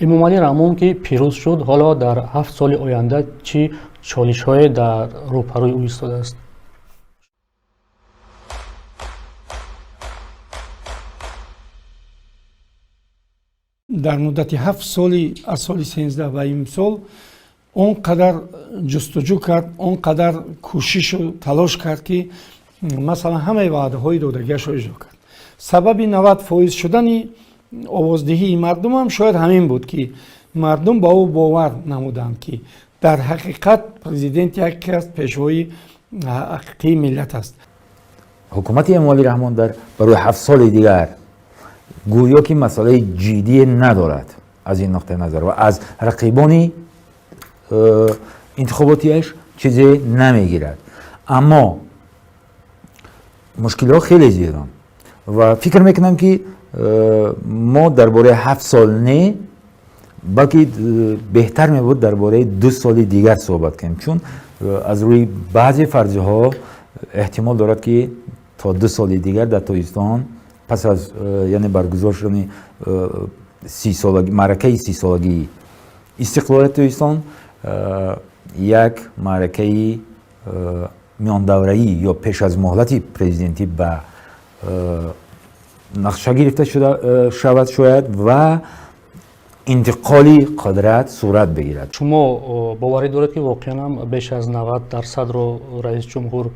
Эмомалӣ Раҳмон, ки пирӯз шуд, ҳоло дар 7 соли оянда чӣ чолишҳое дар рӯпарӯи ӯ истодааст? Дар муддати 7 соли, аз соли 13 ба имсол, он қадар ҷустуҷӯ кард, он қадар кӯшишу талош кард, ки масалан ҳамаи ваъдаҳои додагиашро иҷро кард. Сабаби 90% шудани овоздиҳии мардумам шояд ҳамин буд, ки мардум ба ӯ бовар намуданд, ки дар ҳақиқат президент яке аз пешвои ҳақиқии миллат аст. Ҳукумати Эмомалӣ Раҳмон дар барои 7 соли дигар гӯё ки масъалаи ҷиддие надорад аз ин нуқтаи назар ва аз рақибони интихоботиаш чизе намегирад, аммо мушкилиҳо хеле зиёданд ва фикр мекунам, ки мо дар бораи 7 сол не, балки беҳтар мебуд дар бораи 2 соли дигар суҳбат кунем, чун аз рӯи баъзе фарзиҳо эҳтимол дорад, ки то 2 соли дигар дар Тоҷикистон пас аз яъне баргузор шудани маъракаи 30-солагии истиқлолияти Тоҷикистон як маъракаи миёндавраӣ ё пеш аз муҳлати президентӣ ба нақша гирифта шавад шояд ва интиқоли қудрат сурат бигирад. Шумо боварӣ доред, ки воқеан ҳам беш аз 90%-ро раис ҷумҳур,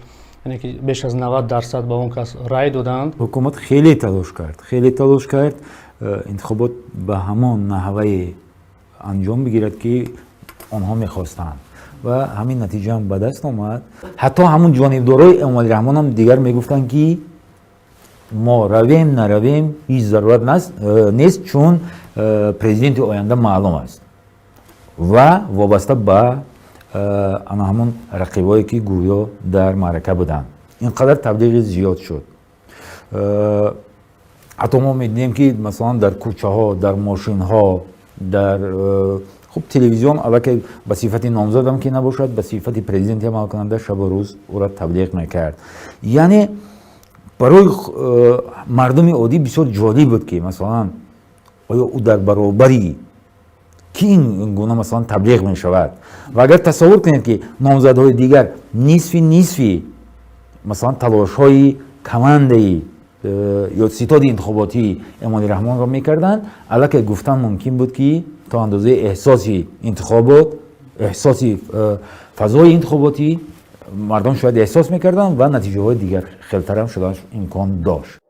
яъне ки беш аз 90% ба он кас рай доданд? Ҳукумат хеле талош кард, хеле талош кард интихобот ба ҳамон наҳвае анҷом бигирад, ки онҳо мехостанд, ва ҳамин натиҷаам ба даст омад. Ҳатто ҳамун ҷонибдорои Эмомалӣ Раҳмонам дигар мегуфтанд, ки мо равем, наравем, ҳеҷ зарурат нест, чун президенти оянда маълум аст ва вобаста ба ана ҳамон рақибое, ки гӯё дар маърака буданд, ин қадар таблиғи зиёд шуд. Ҳатто мо медидем, ки масалан дар кӯчаҳо, дар мошинҳо, дар хуб телевизион аллакай ба сифати номзадам ки набошад, ба сифати президенти амалкунанда шабу рӯз ӯро таблиғ мекард. Яъне барои мардуми оддӣ бисёр ҷолиб буд, ки масалан оё ӯ дар баробари ки ин гуна масалан таблиғ мешавад. Ва агар тасаввур кунед, ки номзадҳои дигар нисфи нисфи масалан талошҳои командаи ё ситоди интихоботии Эмомалӣ Раҳмонро мекарданд, аллакай гуфтан мумкин буд, ки то андозаи эҳсоси интихобот, эҳсоси фазои интихоботӣ мардум шояд эҳсос мекарданд ва натиҷаҳои дигар хелтарам шуданаш имкон дошт.